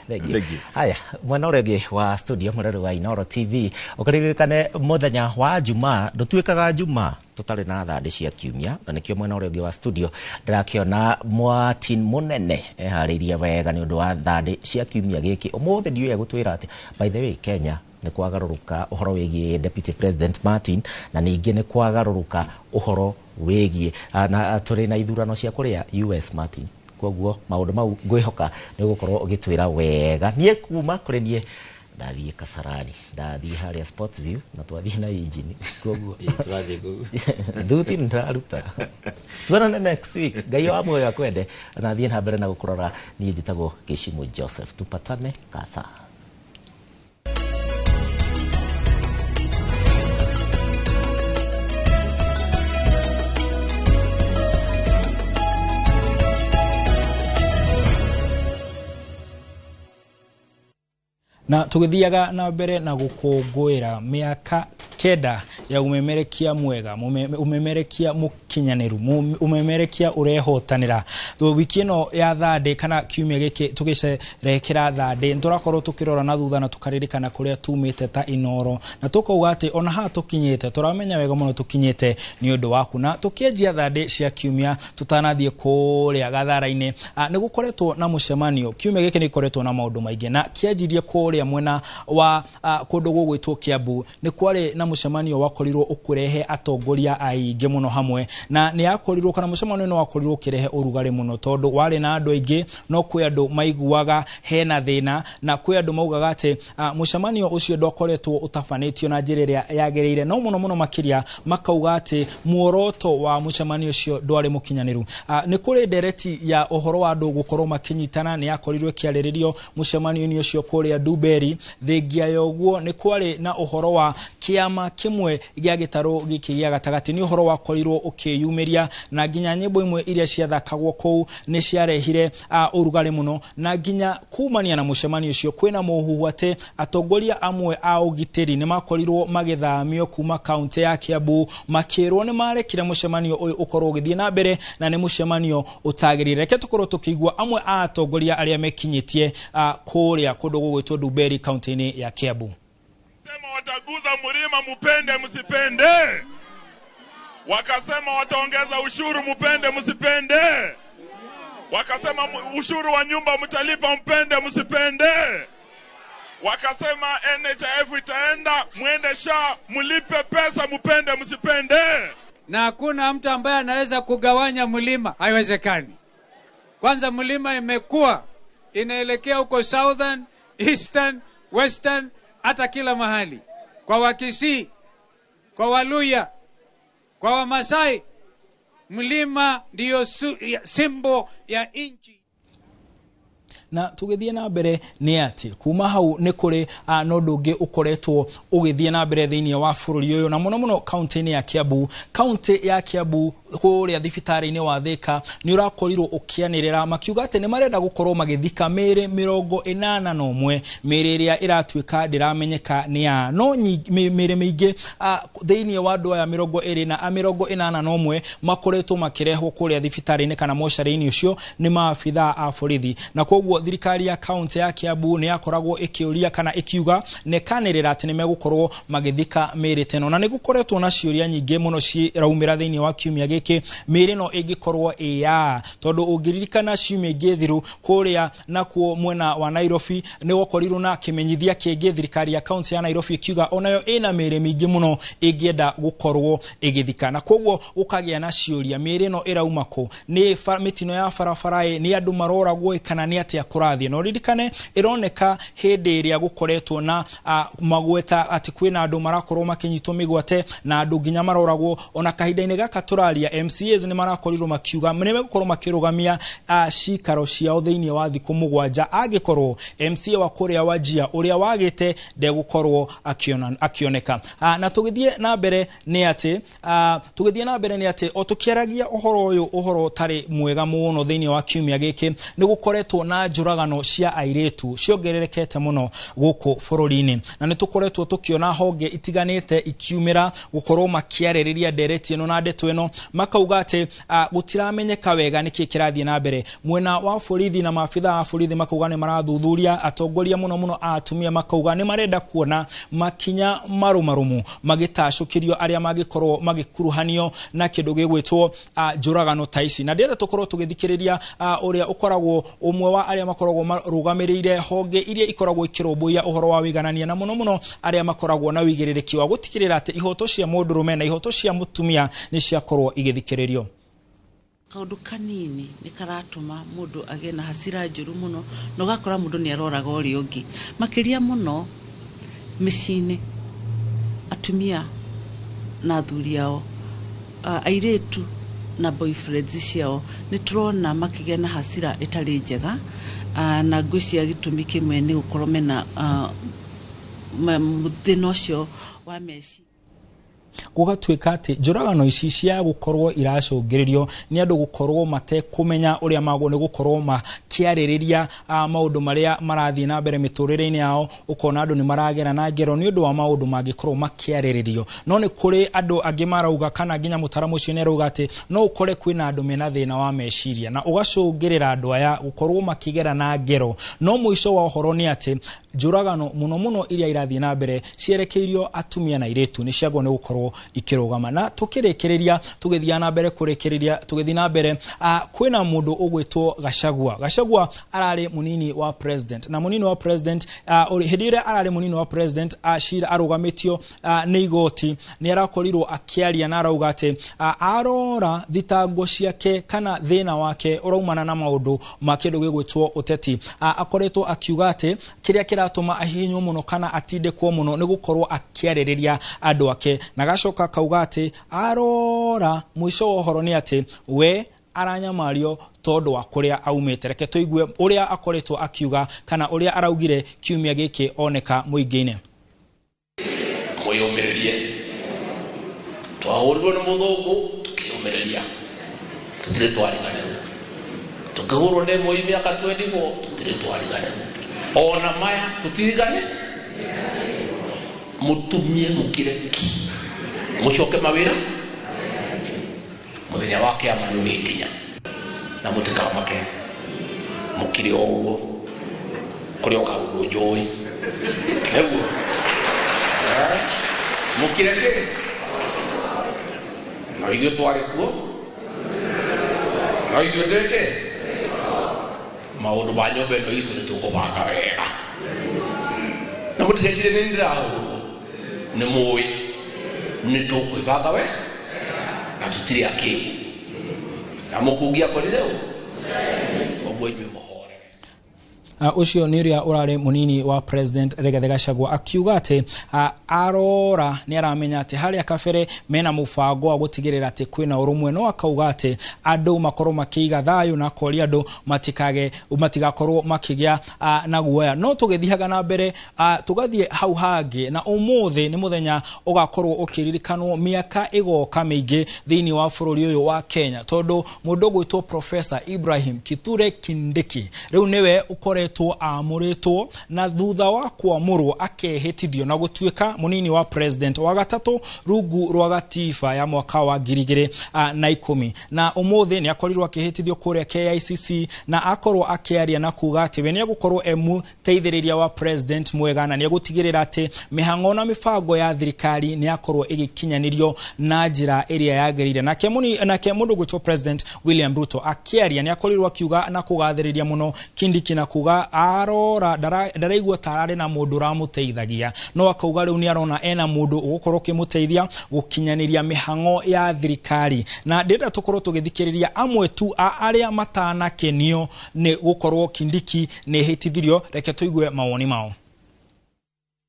Thank you. Thank you. Haya, mwena ũrĩa ũngĩ wa studio, mũrori wa Inooro TV, ũkaririkane mũthenya wa Jumaa ndũtuĩkaga Jumaa tũtarĩ na thandĩ cia kiumia, na nĩkĩo mwena ũrĩa ũngĩ wa studio ndĩrakĩona Martin mũnene eharĩirie wega nĩ ũndũ wa thandĩ cia kiumia gĩkĩ. Ũmũthĩ ndiũĩ egũtwĩra atĩ, by the way, Kenya nĩ kwagarũrũka ũhoro wĩgiĩ Deputy President Martin, na ningĩ nĩ kwagarũrũka ũhoro wĩgiĩ na tũrĩ na ithurano cia kũrĩa US, Martin. Koguo maũndũ mau ngwĩhoka nĩ ũgũkorwo ũgĩtwĩra wega. Niĩ kuma kũrĩ niĩ ndathiĩ Kasarani, ndathiĩ harĩa Sports View na twathiĩ na engine, koguo Tũrathiĩ kũu. Thuti nĩ ndĩraruta. Tuonane next week, Ngai wa muoyo akwende na thiĩ na mbere na gũkũrora. Niĩ njĩtagwo Gĩcimũ Joseph, tupatane kasa. Na tũgĩthiaga na mbere na gũkũngũĩra mĩaka 9 ya ũmemerekia mwega, ũmemerekia mũkinyanĩru, ũmemerekia ũrehotanĩra. Wiki ĩno ya thandĩ kana kiumia gĩkĩ tũgĩcerekera thandĩ, nĩtũrakorwo tũkĩrora na thutha na tũkaririkana kũrĩa tumĩte ta Inooro, na tũkauga atĩ ona haha tũkinyĩte tũramenya wega mũno tũkinyĩte nĩ ũndũ waku. Na tũkĩanjia thandĩ cia kiumia tũtanathiĩ kũrĩa Gathara-inĩ, nĩ gũkoretwo na mũcemanio. Kiumia gĩkĩ nĩ gĩkoretwo na maũndũ maingĩ, na kĩanjirie kũrĩa mwena wa kũndũ gũgwĩtwo Kiambu. Nĩ kwarĩ na mũcemanio wakorirwo ũkĩrehe atongoria aingĩ mũno hamwe, na nĩ yakorirwo kana mũcemanio nĩ wakorirwo ũkĩrehe ũrugarĩ mũno tondũ warĩ na andũ aingĩ, no kwĩ andũ maiguaga hena thĩna, na kwĩ andũ maugaga atĩ mũcemanio ũcio ndwakoretwo ũtabanĩtio na njĩra ĩrĩa yagĩrĩire, no mũno mũno makĩria makauga atĩ muoroto wa mũcemanio ũcio ndwarĩ mũkinyanĩru. Nĩ kũrĩ ndereti ya ũhoro wa andũ gũkorwo makĩnyitana, nĩ yakorirwo ĩkĩarĩrĩrio mũcemanio-inĩ ũcio kũrĩa Ndumberi. Thengia ya ũguo nĩ kwarĩ na ũhoro wa kĩama kĩmwe gĩa gĩtarũ gĩkĩ gĩa gatagatĩ, nĩ ũhoro wakorirwo ũkĩyumĩria, na nginya nyĩmbo imwe iria ciathakagwo kũu nĩ ciarehire ũrugarĩ mũno, na nginya kumania na mũcemanio ũcio kwĩna mũhuhu atĩ atongoria amwe a ũgitĩri nĩ makorirwo magĩthamio kuma kaunti ya Kiambu, makĩrwo nĩ marekire mũcemanio ũyũ ũkorwo ũgĩthiĩ na mbere na nĩ mũcemanio ũtagĩrĩire. Reke tũkorwo tũkĩigua amwe a atongoria arĩa mekinyĩtie kũrĩa kũndũ gũgwĩtwo Ndumberi kaunti-inĩ ya Kiambu. Sema wataguza mlima, mupende msipende. Wakasema wataongeza ushuru, mupende msipende. Wakasema ushuru wa nyumba mtalipa, mpende msipende. Wakasema NHIF itaenda, mwende SHA mlipe pesa, mupende msipende. Na hakuna mtu ambaye anaweza kugawanya mlima, haiwezekani. Kwanza mlima imekuwa inaelekea huko southern, eastern, western, hata kila mahali. Kwa Wakisii, kwa Waluya, kwa Wamasai, mlima ndiyo simbo ya nchi. Na tũgĩthiĩ na mbere nĩ atĩ kuma hau nĩ kũrĩ na ũndũ ũngĩ ũkoretwo ũgĩthiĩ na mbere thĩinĩ wa bũrũri ũyũ, na mũno mũno kaunti-inĩ ya Kiambu. Kaunti ya Kiambu kũrĩa thibitarĩ-inĩ wa Thika nĩ ũrakorirwo ũkĩanĩrĩra makiuga atĩ nĩ marenda gũkorwo magĩthika mĩĩrĩ 81, mĩĩrĩ ĩrĩa ĩratuĩka ndĩramenyeka nĩ ya no mĩĩrĩ mĩingĩ thĩinĩ wa andũ aya 281 makoretwo makĩrehwo kũrĩa thibitarĩ-inĩ kana mocarĩ-inĩ ũcio nĩ maabithaa a borithi, na koguo thirikari ya kaunti ya Kiambu nĩ yakoragwo ĩkĩũria kana ĩkiuga na ĩkanĩrĩra atĩ nĩ megũkorwo magĩthika mĩĩrĩ ta ĩno. Na nĩ gũkoretwo na ciũria nyingĩ mũno ciraumĩra thĩinĩ wa kiumia gĩkĩ, mĩĩrĩ ĩno ĩngĩkorwo ĩ ya, tondũ ũngĩririkana ciumia ingĩ thiru kũrĩa nakuo mwena wa Nairobi nĩ gwakorirwo na kĩmenyithia kĩngĩ thirikari ya kaunti ya Nairobi ĩkiuga onayo ĩna mĩĩrĩ mĩingĩ mũno ĩngĩenda gũkorwo ĩgĩthika, na koguo gũkagĩa na ciũria mĩĩrĩ ĩno ĩrauma kũ, nĩ mĩtino ya barabara ĩ, nĩ andũ maroragwo ĩ, kana nĩ atĩa kũrathiĩ. Na ũririkane ĩroneka hĩndĩ ĩrĩa gũkoretwo na magweta atĩ kwĩna andũ marakorwo makĩnyitwo mĩgwate na andũ nginya maroragwo. Ona kahinda-inĩ gaka tũraria MCAs nĩ marakorirwo makiuga nĩ megũkorwo makĩrũgamia cikaro ciao thĩinĩ wa thikũ 7 angĩkorwo MCA wa kũrĩa Wajir ũrĩa wagĩte ndegũkorwo akĩoneka. Na tũgĩthiĩ na mbere nĩ atĩ, tũgĩthiĩ na mbere nĩ atĩ o tũkĩaragia ũhoro ũyũ, ũhoro ũtarĩ mwega mũno thĩinĩ wa kiumia gĩkĩ, nĩ gũkoretwo na njũragano cia airĩtu ciongererekete mũno gũkũ bũrũri-inĩ, na nĩ tũkoretwo tũkĩona honge itiganĩte ikiumĩra gũkorwo makĩarĩrĩria ndereti ĩno na ndeto ĩno, Makauga atĩ gũtiramenyeka wega nĩkĩ kĩrathiĩ na mbere. Mwena wa borithi na maabitha a borithi makauga nĩ marathuthuria. Atongoria mũno mũno a atumia makauga nĩ marenda kuona makinya marũmarũmu magĩtacũkĩrio arĩa mangĩkorwo magĩkuruhanio na kĩndũ gĩgwĩtwo njũragano ta ici. Na ndĩrenda tũkorwo tũgĩthikĩrĩria ũrĩa ũkoragwo ũmwe wa arĩa makoragwo marũgamĩrĩire honge iria ikoragwo ikĩrũmbũiya ũhoro wa wĩiganania, na mũno mũno arĩa makoragwo na wĩigĩrĩrĩki wa gũtigĩrĩra atĩ ihoto cia mũndũrũme na ihoto cia mũtumia nĩ ciakorwo igĩthikĩrĩrio. Kaundu kanini nĩ karatũma mũndũ agĩe na hasira njũru mũno, na ũgakora mũndũ nĩ aroraga ũrĩa ũngĩ, makĩria mũno mĩciĩ-inĩ, atumia na athuri ao, airĩtu na boyfriends ciao, nĩ tũrona makĩgĩa na hasira ĩtarĩ njega. Na ngwĩciria gĩtũmi kĩmwe nĩ gũkorwo mena thĩna ũcio wa meciria. Gũgatuĩka atĩ njũragano ici cia gũkorwo iracũngĩrĩrio nĩ andũ gũkorwo matekũmenya ũrĩa magwo nĩ gũkorwo makĩarĩrĩria maũndũ marĩa marathiĩ na mbere mĩtũrĩre-inĩ yao. Ũkona andũ nĩ maragera na ngero nĩ ũndũ wa maũndũ mangĩkorwo makĩarĩrĩrio. No nĩ kũrĩ andũ angĩ marauga, kana nginya mũtaramu ũcio nĩ arauga atĩ no ũkore kwĩna andũ mena thĩna wa meciria na ũgacũngĩrĩra andũ aya gũkorwo makĩgera na ngero. No mũico wa ũhoro nĩ atĩ njũragano mũno mũno iria irathiĩ na mbere cierekeirio atumia na airĩtu nĩ ciagwo nĩ gũkorwo ikĩrũgama. Na tũkĩrĩkĩrĩria, tũgĩthiĩ na mbere kũrĩkĩrĩria, tũgĩthiĩ na mbere, kwĩna mũndũ ũgwĩtwo Gachagua. Gachagua ararĩ mũnini wa president, na mũnini wa president, hĩndĩ ĩrĩa ararĩ mũnini wa president, cira arũgamĩtio nĩ igoti, nĩ arakorirwo akĩaria na arauga atĩ arora thitango ciake kana thĩna wake ũraumana na maũndũ ma kĩndũ gĩgwĩtwo ũteti. Akoretwo akiuga atĩ kĩrĩa kĩratũma ahihinywo mũno kana atindĩkwo mũno nĩ gũkorwo akĩarĩrĩria andũ ake, na gacoka akauga atĩ arora mũico wa ũhoro nĩ atĩ we aranyamario tondũ wa kũrĩa aumĩte. Reke tũigue ũrĩa akoretwo akiuga kana ũrĩa araugire kiumia gĩkĩ oneka mũingĩ-inĩ. Mwĩyũmĩrĩrie, twahũrirwo nĩ mũthũngũ tũkĩyũmĩrĩria, tũtirĩ twariganĩrwo. Tũkĩhũrwo nĩ Moi mĩaka 24, tũtirĩ twariganĩrwo. Ona maya tũtirigane. Mũtumie mũkire ki, mũcoke mawĩra, mũthenya wa kĩama nĩ ũgĩkinya, na mũtikamake, mũkire o ũguo, kũrĩ o kaũndũ njũĩ nĩguo mũkire kĩ, no ithuĩ twarĩ kuo, no ithuĩ twĩke maũndũ ma nyũmba ĩno itũ nĩ tũkũbanga wega, na mũtigecirie nĩ ndĩrahũrwo, nĩ mũĩ nĩ tũkwĩbanga we, na tũtirĩ akĩgu, na mũkungi akorire ũ ũguo inyuĩ mũhorere. Ũcio nĩ ũrĩa ũrarĩ mũnini wa president Rigathĩ Gachagua akiuga atĩ arora nĩ aramenya atĩ harĩa kabere mena mũbango wa gũtigĩrĩra atĩ kwĩna ũrũmwe, no akauga atĩ andũ makorwo makĩiga thayũ na akoria andũ matigakorwo makĩgĩa na guoya. No tũgĩthiaga na mbere, tũgathiĩ hau hangĩ, na ũmũthĩ nĩ mũthenya ũgakorwo ũkĩririkanwo mĩaka ĩgoka mĩingĩ thĩinĩ wa bũrũri ũyũ wa Kenya, tondũ mũndũ ũgwĩtwo Professor Ibrahim Kithure Kindiki rĩu nĩwe ũkoretwo amũrĩtwo, na thutha wa kwamũrwo akehĩtithio na gũtuĩka mũnini wa president wa gatatũ rungu rwa gatiba ya mwaka wa 2010. Na ũmũthĩ nĩ akorirwo akĩhĩtithio kũrĩa KICC, na akorwo akĩaria na kuga atĩ we nĩ egũkorwo e mũteithĩrĩria wa president mwega, na nĩ egũtigĩrĩra atĩ mĩhang'o na mĩbango ya thirikari nĩ yakorwo ĩgĩkinyanĩrio na njĩra ĩrĩa yagĩrĩire. Nake mũndũ ũgwĩtwo President William Ruto akĩaria nĩ akorirwo akiuga na kũgathĩrĩria mũno Kindiki na kuga arora ndaraigua ta ararĩ na mũndũ ũramũteithagia, no akauga rĩu nĩ arona ena mũndũ ũgũkorwo ũkĩmũteithia gũkinyanĩria mĩhang'o ya thirikari. Na ndĩrenda tũkorwo tũgĩthikĩrĩria amwe tu a arĩa matanakenio nĩ gũkorwo Kindiki nĩ hĩtithirio. Reke tũigue mawoni mao.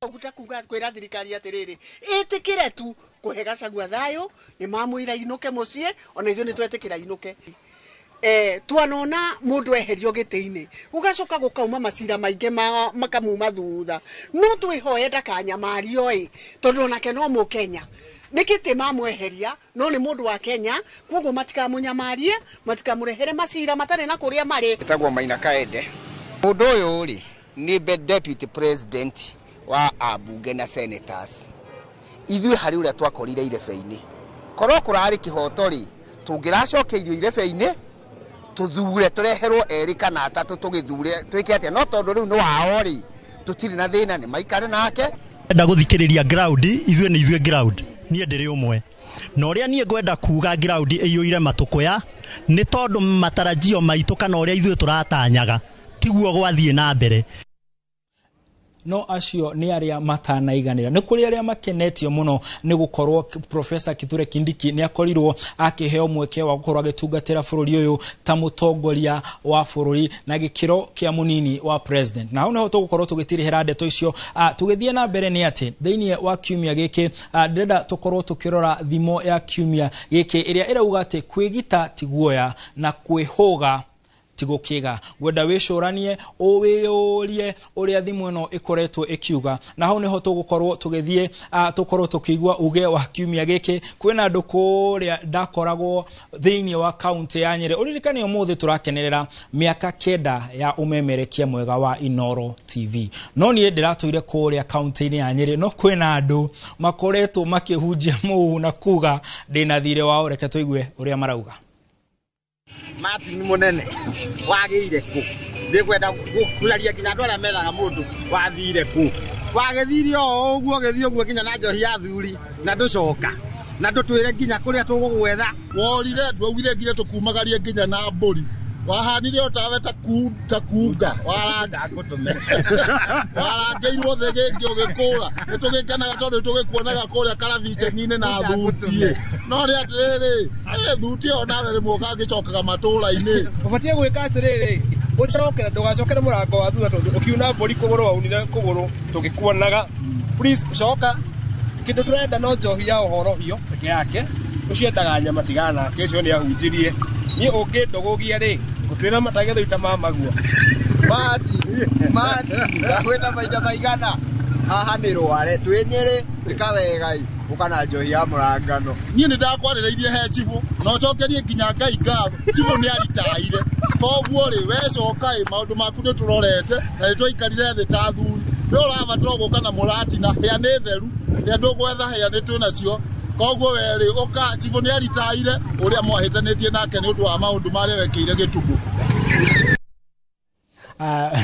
Ũguta kuga kwĩra thirikari atĩrĩrĩ, ĩtĩkĩre tu kũhe Gachagua thayũ, nĩ mamwĩra inũke mũciĩ, ona ithuĩ nĩ twetĩkĩra inũke. Twanona mũndũ eherio gĩtĩ-inĩ, gũgacoka gũkauma macira maingĩ makamuma thutha, no twĩhoe ndakanyamario ĩ, tondũ onake no mũkenya. Nĩ gĩtĩ mamweheria, no nĩ mũndũ wa Kenya, koguo matikamũnyamarie, matikamũrehere macira matarĩ na kũrĩa marĩ. Etagwo Maina Kaende. Mũndũ ũyũ rĩ nĩ deputy president wa ambunge na senators. Ithuĩ harĩ ũrĩa twakorire irebe-inĩ, korwo kũrarĩ kĩhoto rĩ, Tũngĩracokeirio irebe-inĩ tũthure tũreherwo erĩ kana atatũ tũgĩthure twĩke atĩa, no tondũ rĩu nĩ wao rĩ, tũtirĩ na thĩna, nĩ maikare nake. Enda gũthikĩrĩria ground, ithuĩ nĩ ithuĩ ground, niĩ ndĩrĩ ũmwe na ũrĩa niĩ ngwenda kuga ground ĩiyũire matũkũya nĩ tondũ matarajio maitũ kana ũrĩa ithuĩ tũratanyaga tiguo gwathiĩ na mbere. No acio nĩ arĩa matanaiganĩra. Nĩ kũrĩ arĩa makenetio mũno nĩ gũkorwo Professor Kithure Kindiki nĩ akorirwo akĩheo mweke wa gũkorwo agĩtungatĩra bũrũri ũyũ ta mũtongoria wa bũrũri na gĩkĩro kĩa mũnini wa president. Na hau nĩho tũgũkorwo tũgĩtirihĩra ndeto icio. Tũgĩthiĩ na mbere nĩ atĩ thĩinĩ wa kiumia gĩkĩ, ndĩrenda tũkorwo tũkĩrora thimo ya kiumia gĩkĩ ĩrĩa ĩrauga atĩ kwĩgita ti guoya na kwĩhũga ti gũkĩga. Ngwenda wĩcũranie, wĩyũrie ũrĩa thimũ ĩno ĩkoretwo ĩkiuga, na hau nĩho tũgũkorwo tũgĩthiĩ, tũkorwo tũkĩigua uge wa kiumia gĩkĩ. Kwĩna andũ kũrĩa ndakoragwo thĩinĩ wa kaunti ya Nyĩrĩ. Ũririkane ũmũthĩ tũrakenerera mĩaka 9 ya ũmemerekia mwega wa Inooro TV, no niĩ ndĩratũire kũrĩa kaunti-inĩ ya Nyĩrĩ, no kwĩna andũ makoretwo makĩhunjia mũhuhu na kuga ndĩna thirĩ wao. Reke tũigue ũrĩa marauga. Martin mũnene wagĩire kũ? Ndĩkwenda kũcaria nginya andũ arĩa methaga mũndũ wathire kũ? Wagĩthire o ũguo, ũgĩthiĩ ũguo nginya na njohi ya athuri na ndũcoka na ndũtwĩre nginya kũrĩa tũgũgwetha. Worire ndwaugire nginya tũkumagarie nginya na mbũri. Wahanire o tawe ta kunga warangĩirwo thĩ gĩngĩ ũgĩkũra. Nĩ tũgĩkenaga tondũ tũgĩkuonaga kũrĩa karabiceninĩ na thuti. No nĩ atĩrĩrĩ, thuti ĩyo nawe rĩmwe ũkangĩcokaga matũũra-inĩ. Ũbatiĩ gwĩka atĩrĩrĩ, ũcokere, ndũgacokere mũrango wa thutha tondũ ũkiuna mbũri kũgũrũ waunire kũgũrũ tũgĩkuonaga. Please coka, kĩndũ tũrenda no njohi ya ũhorohio peke yake, ũciendaga nyama tigana nake, ũcio nĩ ahunjirie. Niĩ ũngĩndũgũgia rĩ, ngũtwĩra matagethũ ita mamaguo. Mati, ndakwĩta maita maigana haha nĩ rware twĩ Nyĩrĩ, ĩka wega ĩ, ũka na njohi ya mũrangano. Niĩ nĩ ndakwarĩrĩirie he chibũ na ũcokerie nginya Ngai ngatho. Chibũ nĩ aritaire, koguo rĩ, wecoka ĩ, maũndũ maku nĩ tũrorete na nĩ twaikarire thĩ ta athuri. We ũrabatara gũka na mũratina, hĩa nĩ theru, hĩa ndũgwetha, hĩa nĩ twĩnacio. Koguo we rĩ, ũka, chibũ nĩ aritaire ũrĩa mwahĩtanĩtie nake nĩ ũndũ wa maũndũ marĩa wekĩire gĩtũmũ.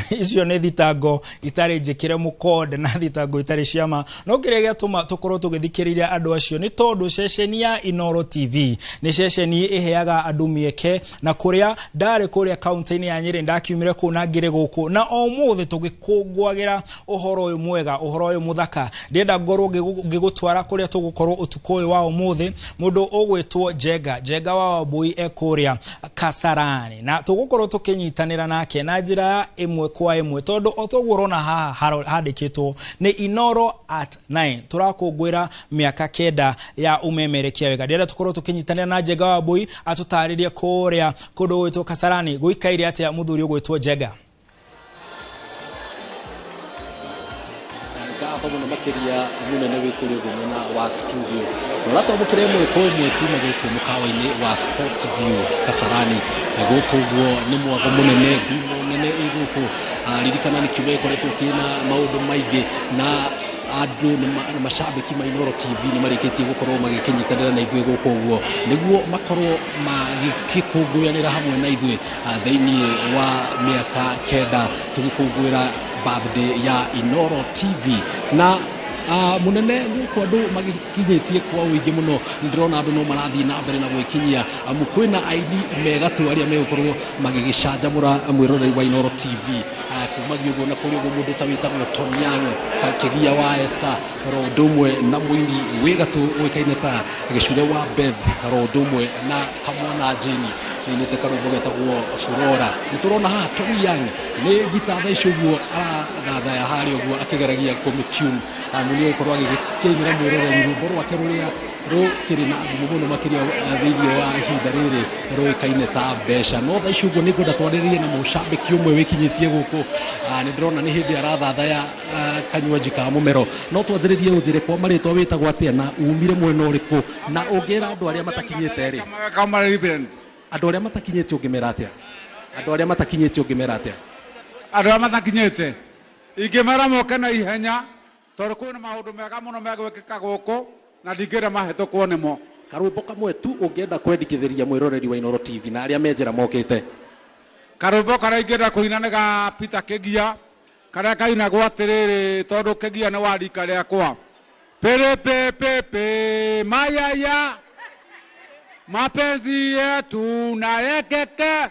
Icio nĩ thitango itarĩ njĩkĩre mũkonde na thitango itarĩ ciama, no kĩrĩa gĩatũma tũkorwo tũgĩthikĩrĩria andũ acio nĩ tondũ ceceni ya Inooro TV nĩ ceceni ĩheaga andũ mĩeke, na kũrĩa ndarĩ kũrĩa kaunti-inĩ ya Nyĩrĩ ndakiumire kũu na ngĩrĩ gũkũ, na o ũmũthĩ tũgĩkũngũagĩra ũhoro ũyũ mwega, ũhoro ũyũ mũthaka. Ndĩrenda ngorwo ngĩgũtwara kũrĩa tũgũkorwo ũtukũ ũyũ wa ũmũthĩ, mũndũ ũgwĩtwo Njenga, Njenga wa Wambui e kũrĩa Kasarani, na tũgũkorwo tũkĩnyitanĩra nake na njĩra ya ĩmwe kwa ĩmwe, tondũ o toguo ũrona haha handĩkĩtwo nĩ Inooro at 9 tũrakũngũĩra mĩaka 9 ya ũmemerekia wega. Ndĩrenda tũkorwo tũkĩnyitanĩra na Njenga wa Wambui atũtarĩrie kũrĩa kũndũ gũgwĩtwo Kasarani gũikaire atĩa mũthuri ũgwĩtwo Njenga. Ngatho mũno makĩria mũnene wĩ kũrĩa ũguo mwena wa studio. Ũratwamũkĩra ĩmwe kwa ĩmwe kuma gũkũ mũkawa-inĩ wa Sport View Kasarani. Gũkũ ũguo nĩ mwago mũnene, ndimo nene ĩ gũkũ. Ririkana nĩ kiumia gĩkoretwo kĩna maũndũ maingĩ na andũ nĩ macambĩki ma Inooro TV nĩ marĩkĩtie gũkorwo magĩkĩnyitanĩra na ithuĩ gũkũ ũguo nĩguo makorwo magĩkũngũyanĩra hamwe na ithuĩ thĩinĩ wa mĩaka 9 tũgĩkũngũĩra birthday ya Inooro TV. Na munene gũkũ andũ magĩkinyĩtie kwa ũingĩ mũno, ndĩrona andũ no marathiĩ na mbere na gwĩkinyia, amu kwĩna aini mega tu arĩa megũkorwo magĩgĩcanjamũra mwĩroreri wa Inooro TV. Kumagia ũguo na kũrĩ ũguo mũndũ ta wĩtagwo Tony Young, Kĩgia wa Esther, ro ũndũ ũmwe na mũini wĩ gatũ ũĩkaine ta Gĩcure wa Beth, ro ũndũ ũmwe na Kamwana Jane nĩinĩte karwĩmbo getagwo Furora. Nĩ tũrona haha Tony Young nĩ ngita thaa ici ũguo arathathaya harĩa ũguo akĩgeragia kũmĩtune, amu nĩ egũkorwo agĩkĩinĩra mwĩroreri rwĩmbo rwake rũrĩa rũkĩrĩ na ngumo mũno makĩria thĩinĩ wa ihinda rĩrĩ rũĩkaine ta mbeca. No thaa ici ũguo nĩ ngwenda twarĩrĩrie na mũcambĩki ũmwe wĩkinyĩtie gũkũ. Nĩ ndĩrona nĩ hĩndĩ arathathaya kanywanji ka mũmero. No twanjĩrĩrie ũnjĩre kwa marĩtwa wĩtagwo atĩa na umire mwena ũrĩkũ, na ũngĩra andũ arĩa matakinyĩte rĩ, andũ arĩa matakinyĩte ũngĩmera atĩa? Andũ arĩa matakinyĩte ũngĩmera atĩa? Andũ arĩa matakinyĩte ingĩmera moke na ihenya tondũ kwĩna maũndũ mega mũno megwĩkĩka gũkũ na ndingĩenda mahĩtũkwo nĩmo. Karwĩmbo kamwe tu ũngĩenda kwendekithĩria mwĩroreri wa Inooro TV na arĩa me njĩra mokĩte. Karwĩmbo karĩa ingĩenda kũina nĩ ga Peter Kĩgia, karĩa kainagwo atĩrĩrĩ, tondũ Kĩgia nĩ wa rika rĩakwa. Perepepepe mayaya mapenzi yetu na yekeke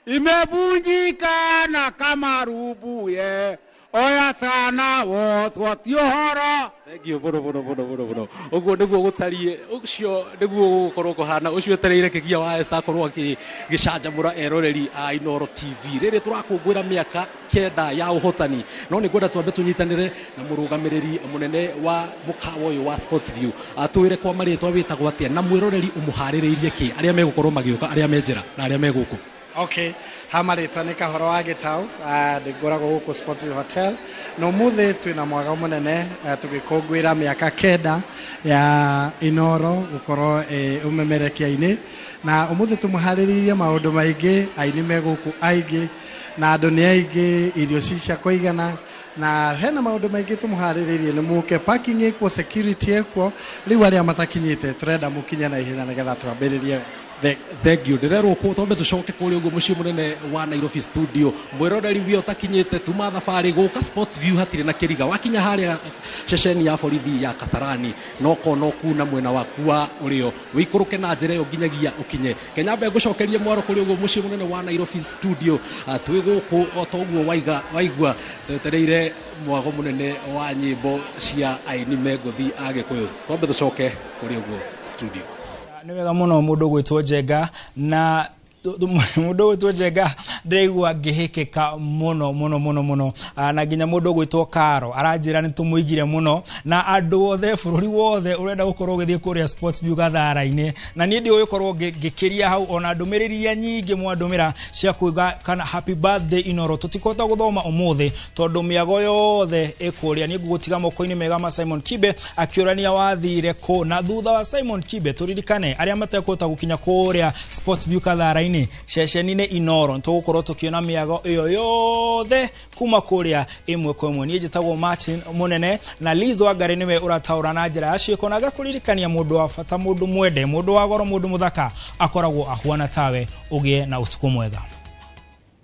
imevunjika na kama rubuye oya sana wotwoti ũhoro. Thank you mũno mũno mũno mũno mũno. Ũguo nĩguo gũtariĩ, ũcio nĩguo gũgũkorwo kũhana. Ũcio etereire Kĩgia wa Esther akorwo agĩcanjamũra eroreri a Inooro TV rĩrĩ tũrakũngũĩra mĩaka 9 ya ũhotani. No nĩ ngwenda twambe tũnyitanĩre na mũrũgamĩrĩri mũnene wa mũkawa ũyũ wa Sports View, atwĩre kwa marĩtwa wĩtagwo atĩa na mwĩroreri ũmũharĩrĩirie kĩ, arĩa megũkorwo magĩũka, arĩa me njĩra na arĩa me gũkũ. Okay, ha marĩtwa nĩ Kahoro wa Gĩtaũ, ndĩngoragwo gũkũ Sports View Hotel, na ũmũthĩ twĩna mwago mũnene, tũgĩkũngũĩra mĩaka 9 ya Inooro gũkorwo ũmemerekia-inĩ, na ũmũthĩ tũmũharĩrĩirie maũndũ maingĩ, aini me gũkũ aingĩ na andũ nĩ aingĩ, irio ci cia kũigana, na hena maũndũ maingĩ tũmũharĩrĩirie. Nĩ mũke, parking ĩkuo, security ĩkuo. Rĩu arĩa matakinyĩte tũrenda mũkinye na ihenya nĩgetha twambĩrĩrie. Thank you. Ndĩrerwo kũ twambe tũcoke kũrĩa ũguo mũciĩ mũnene wa Nairobi studio. Mwĩroreri wio ũtakinyĩte, tuma thabarĩ gũka Sports View, hatirĩ na kĩriga. Wakinya harĩa ceceni ya borithi ya Kasarani, no kono kuna mwena waku wa ũrĩo, wĩikũrũke na njĩra ĩyo nginyagia ũkinye. Kenyambe ngũcokerie mwaro kũrĩa ũguo mũciĩ mũnene wa Nairobi studio. Twĩ gũkũ o ta ũguo waigua twetereire mwago mũnene wa nyĩmbo cia aini me ngũthi a Gĩkũyũ. Twambe tũcoke kũrĩa ũguo studio. Nĩ wega mũno mũndũ gwĩtwo Njenga, na mũndũ gwĩtwo Njenga ndĩraigua ngĩhĩkĩka mũno mũno mũno mũno, na nginya mũndũ gwĩtwo Karo aranjĩra nĩ tũmũigire mũno, na andũ othe bũrũri wothe ũrenda gũkorwo ũgĩthiĩ kũrĩa Sports View Gathara-inĩ, na niĩ ndiũĩ gũkorwo ngĩkĩria hau. Ona ndũmĩrĩri iria nyingĩ mwandũmĩra cia kuiga kana happy birthday Inooro tũtikũhota gũthoma ũmũthĩ tondũ mĩago yothe ĩkũrĩa. Niĩ ngũgũtiga moko-inĩ mega ma Simon Kibe akĩũrania wathire kũ, na thutha wa Simon Kibe tũririkane arĩa matekũhota gũkinya kũrĩa Sports View Gathara-inĩ, ceceni-inĩ Inooro, nĩtũgũkorwo tũkĩona mĩago ĩyo yothe kuma kũrĩa ĩmwe kwa ĩmwe. Niĩ njĩtagwo Martin Mũnene, na Liz Wangari nĩwe ũrataũra na njĩra ya ciĩko na agakũririkania mũndũ wa bata, mũndũ mwende, mũndũ wa goro, mũndũ mũthaka akoragwo ahuana tawe. Ũgĩe na ũtukũ mwega.